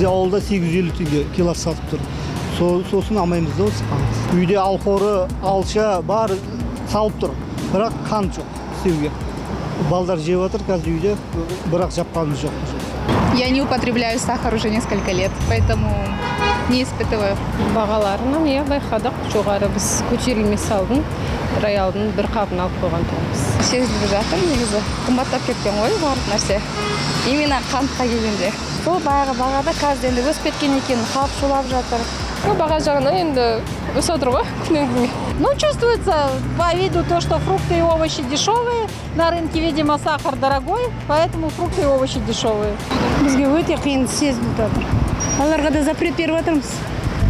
Бізде ауылда 850 теңге кило сатып тұр. Сосын алмаймыз да осы қант. Үйде алхоры, алша бар салып тұр, бірақ қант жоқ істеуге. Балдар жеп жатыр қазір үйде, бірақ жапқанымыз жоқ. Я не употребляю сахар уже несколько лет, поэтому не испытываю. Бағаларынан, иә, байқадық жоғары. Біз көтерілмес алдын бір ай алдын бір қабын алып қойған тұғынбыз. Сезіліп жатыр негізі, қымбаттап кеткен ғой барлық нәрсе, именно қантқа келгенде. Сол баяғы бағада, қазір енді өсіп кеткен екен, халық шулап жатыр. Ну, баға жағынан енді өсіп жатыр ғой күннен күнге. Ну, чувствуется по виду то, что фрукты и овощи дешевые. На рынке, видимо, сахар дорогой, поэтому фрукты и овощи дешевые. Бізге өте қиын сезіліп жатыр. Балаларға да запрет беріп жатырмыз,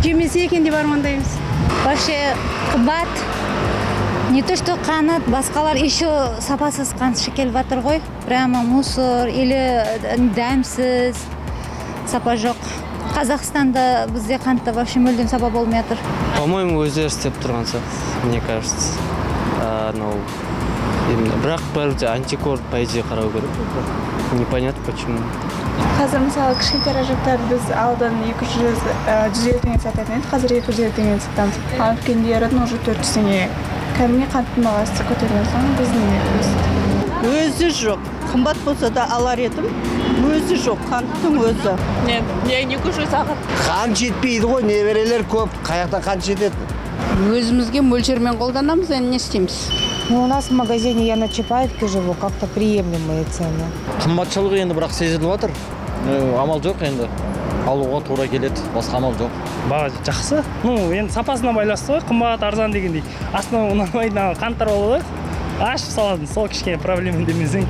жемесе екен деп армандаймыз. Вообще қымбат. Не то что қант, басқалар еще сапасыз қант келіп жатыр ғой. Прямо мусор или дәмсіз, сапа жоқ. Қазақстанда бізде қантта вообще мүлдем сапа болмай жатыр. По-моему, өздері істеп тұрған сияқты, мне кажется. Анау именно, бірақ бәрібір де антикор, по идее, қарау керек. Непонятно почему. Қазір, мысалы, кішкентай рожоктар біз алдын 200, 150 теңге сататын едік, қазір 250 теңгеден сатамыз. Ал үлкендерін уже 400 теңге. Кәдімгі қанттың бағасы көтерілген соң біздің де өсті. Өзі жоқ. Қымбат болса да алар едім. Өзі жоқ, қанттың өзі. Нет, я не кушаю сахар. Қант жетпейді ғой, немерелер көп, қаяқтан қант жетеді? Өзімізге мөлшермен қолданамыз, енді не істейміз? Ну, у нас в магазине, я на Чапаевке живу, как-то приемлемые цены. Қымбатшылық енді бірақ сезіліп жатыр. Амал жоқ енді. Алуға тура келеді, басқа амал жоқ. Баға жақсы. Ну, енді сапасына байланысты ғой, қымбат, арзан дегендей. Астына ұнамайтын ана қанттар болады ғой. Ашып салатын, сол кішкене проблема демесең.